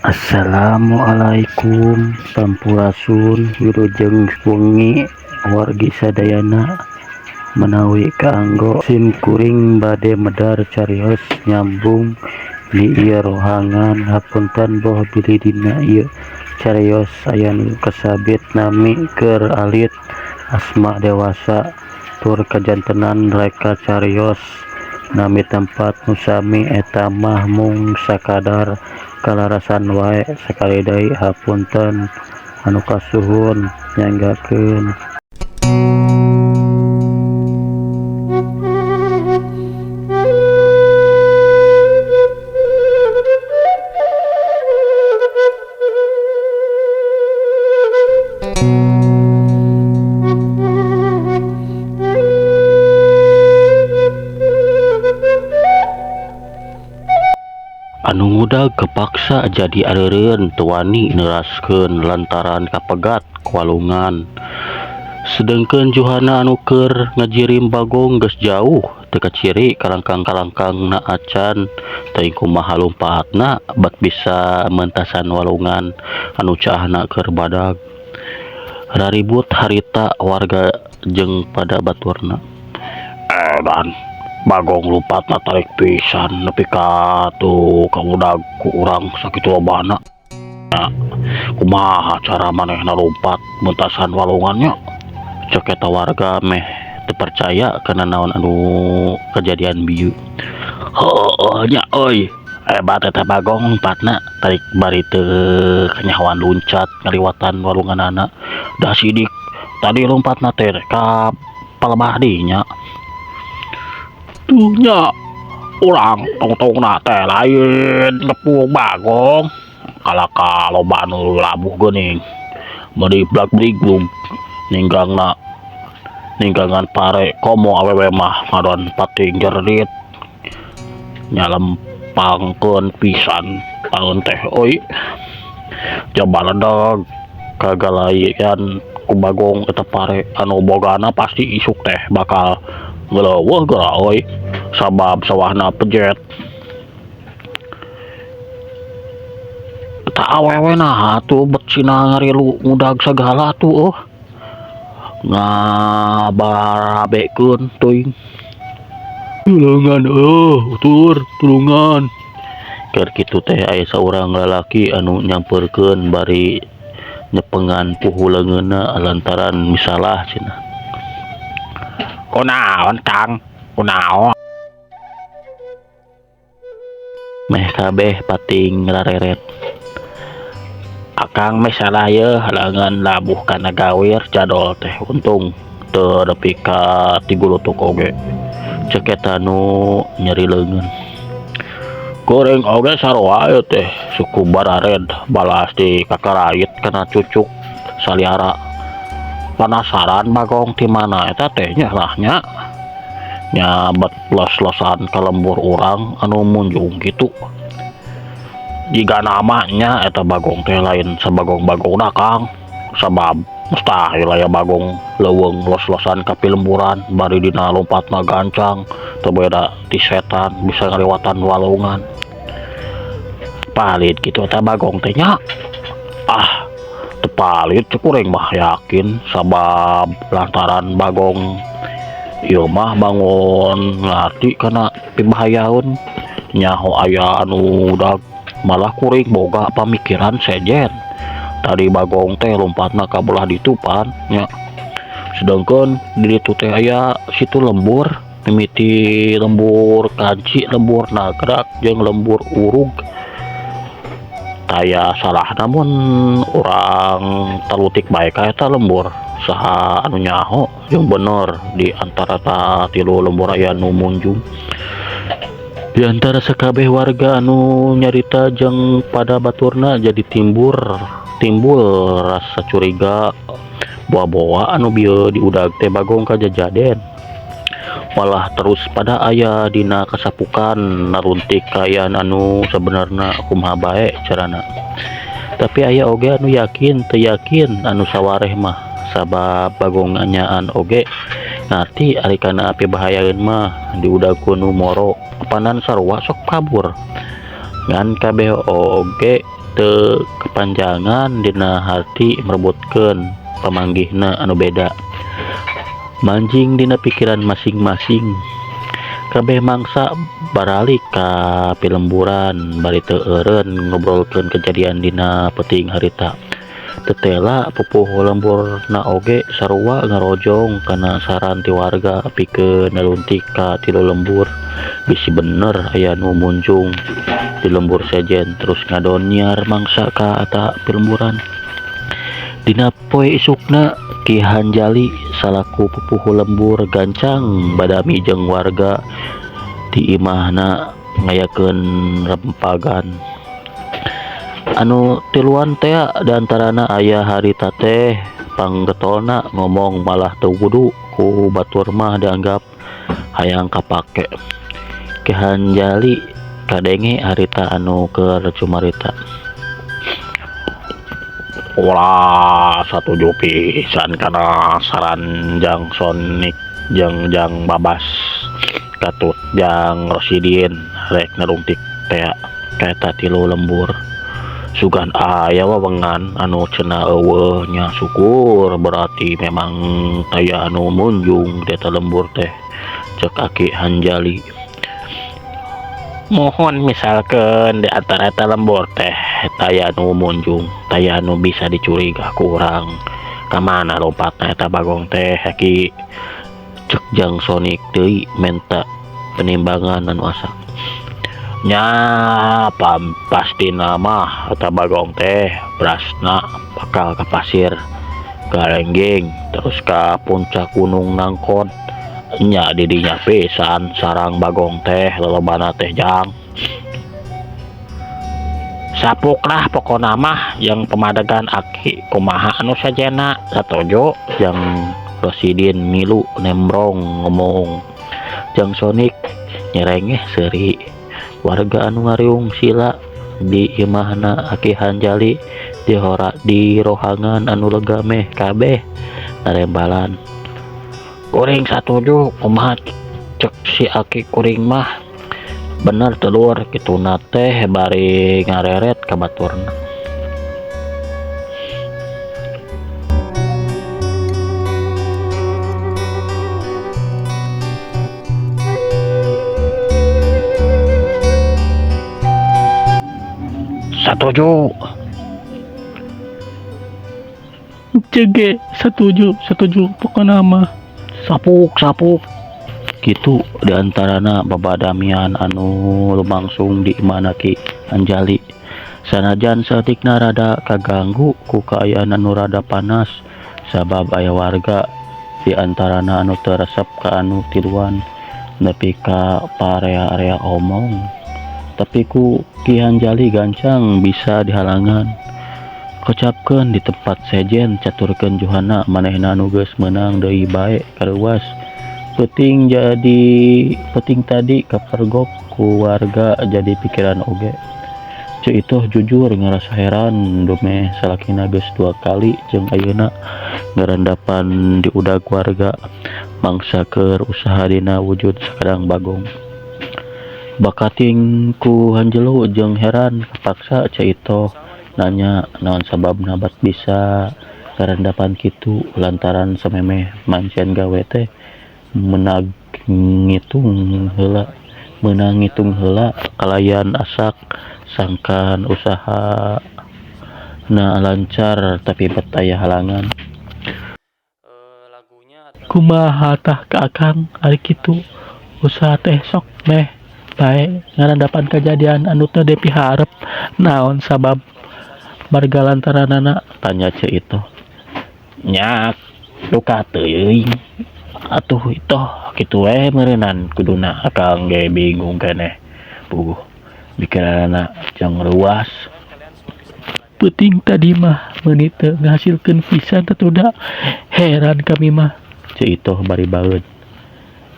Assalamualaikum sampurasun wilujeng wengi wargi sadayana menawi kaanggo sim kuring bade medar carios nyambung di ieu rohangan hapunten boh bilih dina ieu carios aya nu kasabit nami keur alit asma dewasa tur kajantenan reka carios nami tempat nu sami eta mah mung sakadar kalarasan wae sakali deui hapunten anu kasuhun nyanggakeun. Anu ngudag kepaksa jadi areureun teu wani neraskeun lantaran kapegat ku walungan. Sedengkeun Juhana anu keur ngajirim Bagong geus jauh teu kaciri kalangkang-kalangkangna acan teuing kumaha lumpatna bat bisa mentasan walungan anu caahna keur badag. Raribut harita warga jeung pada baturna. Edan Bagong lumpatna tarik pisan nepi ka tuh kaudag ku urang sakitu lobana. Kumaha cara manehna lumpat mentasan walungannya? Cek eta warga meh teu percaya kana naon anu kejadian bieu. Heueuh nya euy, hebat eta Bagong lumpatna tarik bari teu kanyahoan luncat ngaliwatan walunganana. Da sidik tadi lumpatna teh ka palebah dinya. Tuh nya urang tungtungna teh lain ngepung Bagong. Kalaka loba anu labuh geuning. Meuni blag-bliglug ninggangna ninggangan pare komo awewe mah ngadon pating jerit. Nyalempangkeun pisan taun teh euy. Coba ledeg kagalayan ku Bagong eta pare anu bogana pasti isuk teh bakal ngeleuweuh geura euy sabab sawahna pejet. Eta awewe naha atuh bet sina ngarilu ngudag sagala atuh euh. Ngabarabekeun teuing. Tulungan euh utur tulungan. Keur kitu teh aya saurang lalaki anu nyampeurkeun bari nyepengan puhu leungeunna lantaran misalah cenah. Kunaon Kang? Kunaon? Meh kabeh pating rareret. Akang meh salah yeuh leungeun labuh kana gawir jadol teh untung teu nepi ka tigulutuk oge. Cek eta nu nyeri leungeun. Goreng oge sarua ieu teh suku barared balas di kakarait kana cucuk saliara. Panasaran Bagong ti mana eta teh nya lah nya. Nya bet los-losan ka lembur urang anu munjung kitu. Jiga namanya eta Bagong teh lain sabagong-bagongna Kang. Sabab mustahil aya Bagong leuweung los-losan ka pilemburan bari dina lompatna gancang teu beda ti setan bisa ngaliwatan walungan. Palit kitu eta Bagong teh nya. Ah, teu palit cek kuring mah yakin sabab lantaran Bagong ieu mah bangun ngarti kana pibahayaeun nyaho aya anu udag malah kuring boga pamikiran sejen. Tadi Bagong teh lompatna ka belah ditu pan nya. Sedengkeun di ditu teh aya situ lembur, mimiti lembur kanci, lembur nagrak jeung lembur urug. Taya salahna mun urang talutik bae ka eta lembur saha anu nyaho jeung bener di antara ta tilu lembur aya nu munjung. Di antara sakabeh warga anu nyarita jeung pada baturna jadi timbul rasa curiga boa-boa anu bieu diudag teh Bagong kajajaden. Malah terus pada aya dina kasapukan naruntik kaayaan anu sebenarna kumaha bae carana. Tapi aya oge anu yakin teu yakin anu sawareh mah sabab Bagong nyaan oge ngarti ari kana pibahayaeun mah diudag ku nu moro apanan sarua sok kabur. Ngan kabeh oge teu kepanjangan dina harti merebutkeun pamanggihna anu beda. Manjing dina pikiran masing-masing. Kabeh mangsa baralik ka pilemburan bari teu eureun ngobrolkeun kejadian dina peuting harita. Tetela pupuhu lemburna oge sarua ngarojong kana saran ti warga pikeun naluntik ka tilu lembur bisi bener aya nu munjung di lembur sejen terus ngadon nyiar mangsa ka eta pilemburan. Dina poe isukna Ki Hanjali salaku pupuhu lembur gancang badami jeung warga di imahna ngayakeun rempagan. Anu tiluan tea diantarana aya harita teh panggetolna ngomong malah teu wudu ku batur mah dianggap hayang kapake. Ki Hanjali kadenge harita anu keur cumarita. Ulah satuju pisan kana saran Jang Sonik jeung Jang Babas katut Jang Rosidin rek narungtik tea ka eta tilu lembur. Sugan aya wewengan anu cenah eueuh nya syukur berarti memang taya anu munjung di eta lembur teh cek Aki Hanjali. Mohon misalkeun di antara eta lembur teh taya anu munjung taya anu bisa dicuriga ku urang ka mana lompatna eta bagong teh Aki cek Jang Sonik deui menta penimbangan anu asak. Nya pastina mah eta bagong teh berasna bakal ka pasir ka Lenggeng terus ka puncak gunung Nangkot. Nya didinya pisan sarang bagong teh lolobana teh Jang. Sapuk lah pokona mah jeung pemadegan Aki kumaha anu sajena satojo Jang Rosidin milu nembrong ngomong. Jang Sonik nyerengeh seuri. Warga anu ngariung sila di imahna Aki Hanjali di rohangan anu lega meh kabeh narembalan. Kuring satuju kumaha cek si Aki kuring mah bener telur kituna teh bari ngareret ka baturna. Satuju. Cege satuju satuju pokona mah. Sapuk sapuk kitu diantarana babadamian anu lumangsung di imahna Ki Hanjali. Sanajan saeutikna rada kaganggu ku kaayaan anu rada panas sabab aya warga diantarana anu teu resep ka anu tiluan nepi ka parea-area omong. Tapi ku Ki Hanjali gancang bisa dihalangan. Kocapkeun di tempat sejen caturkeun Johana manehna nu geus meunang deui bae kareuwas. Peuting tadi kapergok ku warga jadi pikiran oge. Ceu Itoh jujur ngarasa heran dumeh salakina geus 2 kali jeung ayeuna ngarandapan diudag warga mangsa keur usaha dina wujud sakadang bagong. Bakating ku hanjelu jeung heran kapaksa Ceu Itoh nanya naon sababna bat bisa karandapan kitu lantaran samemeh mancen gawe teh meunang ngitung heula kalayan asak sangkan usaha na lancar tapi bet aya halangan. Kumaha tah ka akang ari kitu usaha teh sok meh bae ngarandapan kajadian anu teu dipiharep naon sabab marga lantaranana tanya Ceu Itoh. Nya duka teuing atuh Itoh kitu we meureunan kuduna akang ge bingung keneh puguh pikiranana jeung ruas. Peuting tadi mah meuni teu ngahasilkeun pisan tatuda heran kami mah Ceu Itoh bari baeud.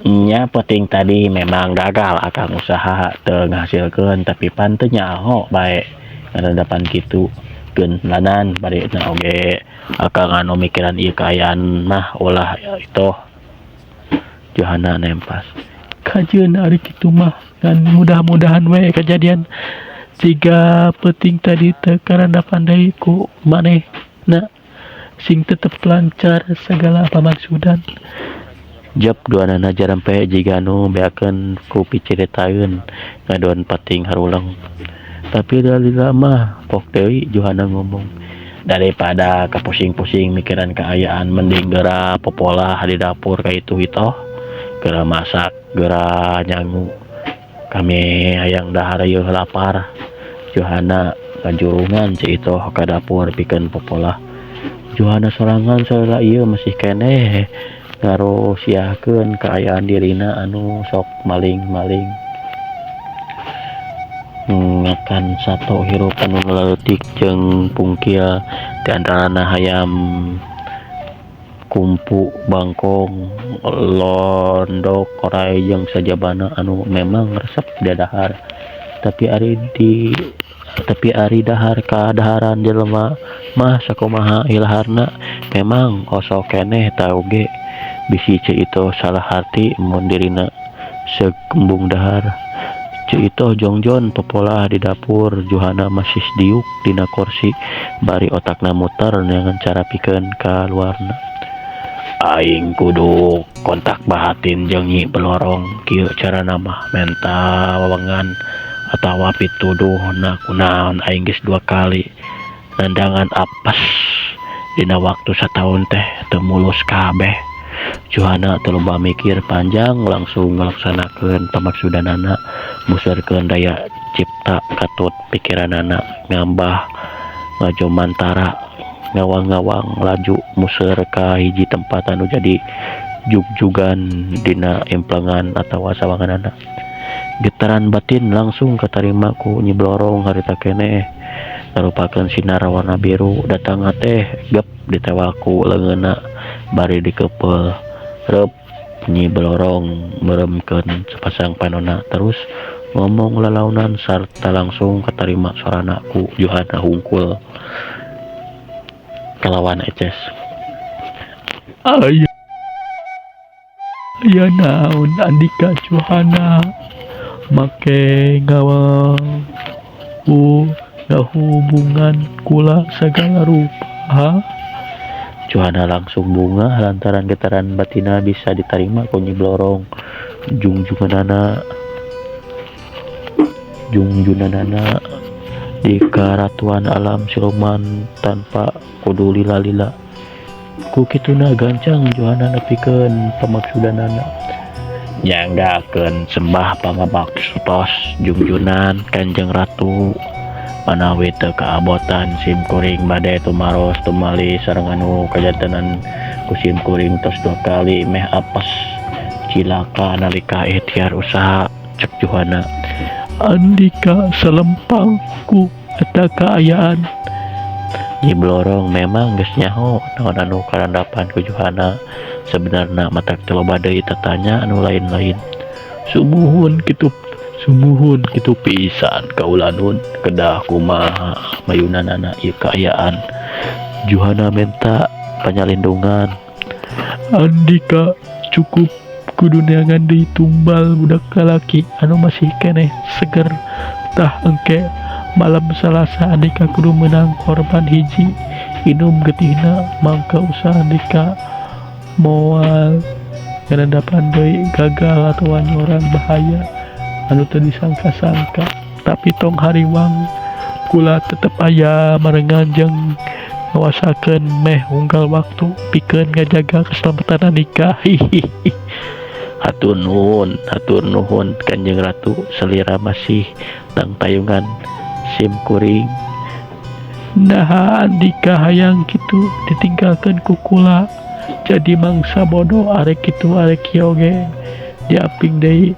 Nya peuting tadi memang gagal akang usaha teu ngahasilkeun tapi pan teu nyaho bae ngarandapan kitu keun lanan bari na oge akang anu mikiran ieu kaayaan mah ulah Itoh. Johana nempas. Kajeun ari kitu mah ngan mudah-mudahan we kejadian Jiga peuting tadi teu karandapan deui ku manehna sing tetep lancar sagala pamaksudan. Jep duanana jarempe jiga nu beakeun ku piciritaeun ngadon pating haruleng. Tapi lila-lila mah pok deui Juhana ngomong. Daripada kapusing-pusing mikiran kaayaan mending geura popolah di dapur ka itu itoh. Geura masak, geura nyangu. Kami hayang dahar ieu lapar. Juhana ngajurungan Ceu Itoh ka dapur pikeun popolah. Juhana sorangan salila ieu masih keneh ngarosiahkeun kaayaan dirina anu sok maling-maling. Ngakan sato hirup anu laleutik jeung pungkil di antarana hayam kumpu, bangkong, londok, korai jeung sajabana anu memang resep didahar. Tapi ari dahar kadaharan jelema mah sakumaha ilaharna memang osok keneh tah oge bisi Ceu Itoh salah harti mun dirina seug embung dahar. Ceu Itoh jongjon popolah di dapur Juhana masih diuk dina korsi bari otakna muter neangan cara pikeun kaluarna. Aing kudu kontak bahatin jeung Nyi Blorong kieu carana mah menta wewengan atawa pituduhna kunaon aing geus dua kali nandangan apes dina waktu sataun teh teu mulus kabeh. Juhana teu loba mikir panjang langsung ngalaksanakeun pamaksudanana museurkeun daya cipta katut pikiranana ngambah ngajomantara ngawang-ngawang laju museur ka hiji tempat anu jadi jugjugan dina implengan atawa sawanganana. Getaran batin langsung katarima ku Nyi Blorong harita keneh ngarupakeun sinar warna biru datangna teh gep ditewak ku leungeunna bari dikeupel. Reup Nyi Blorong meureumkeun sapasang panonna terus ngomong lalaunan sarta langsung katarima sorana ku Juhana hungkul kalawan eces. Aya aya naon Andika Juhana make ngahubungan kula sagala rupa. Juhana langsung bungah lantaran getaran batina bisa ditarima ku Nyi Blorong. Jungjunganana di karatuan alam siluman tanpa kudu lila-lila. Ku kituna gancang Juhana nepikeun pamaksudanana. Nyanggakeun sembah pangabaktos jungjunan Kanjeng Ratu manawi teu kaabotan sim kuring bade tumaros tumali sareng anu kajantenan ku sim kuring tos dua kali meh apes cilaka nalika ikhtiar usaha cek Juhana. Andika salempang ku eta kaayaan. Nyi Blorong memang geus nyaho naon anu karandapan ku Juhana. Sebenarna matak teu loba deui tatanya anu lain-lain. Sumuhun kitu pisan kaula nun kedah kumaha mayunanana ieu kaayaan. Juhana menta panyalindungan. Andika cukup kudu neangan deui tumbal budak lalaki anu masih keneh seger tah engke malam Salasa Andika kudu meunang korban hiji inum getihna mangka usaha Andika moal ngarandapan deui gagal atawa nyoran bahaya anu teu disangka-sangka. Tapi tong hariwang kula tetep aya marengan jeung ngawasakeun meh unggal waktu pikeun ngajaga keselamatan Andika. Hihihi. Hatur nuhun Kanjeng Ratu salira masih tangtayungan sim kuring. Naha Andika hayang kitu ditinggalkeun ku kula jadi mangsa bodoh arek kitu arek kieu oge diaping deui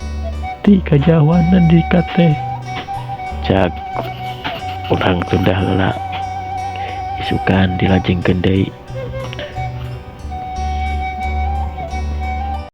ti kajauhan Andika teh. Cak urang tunda heula isukan dilajengkeun deui.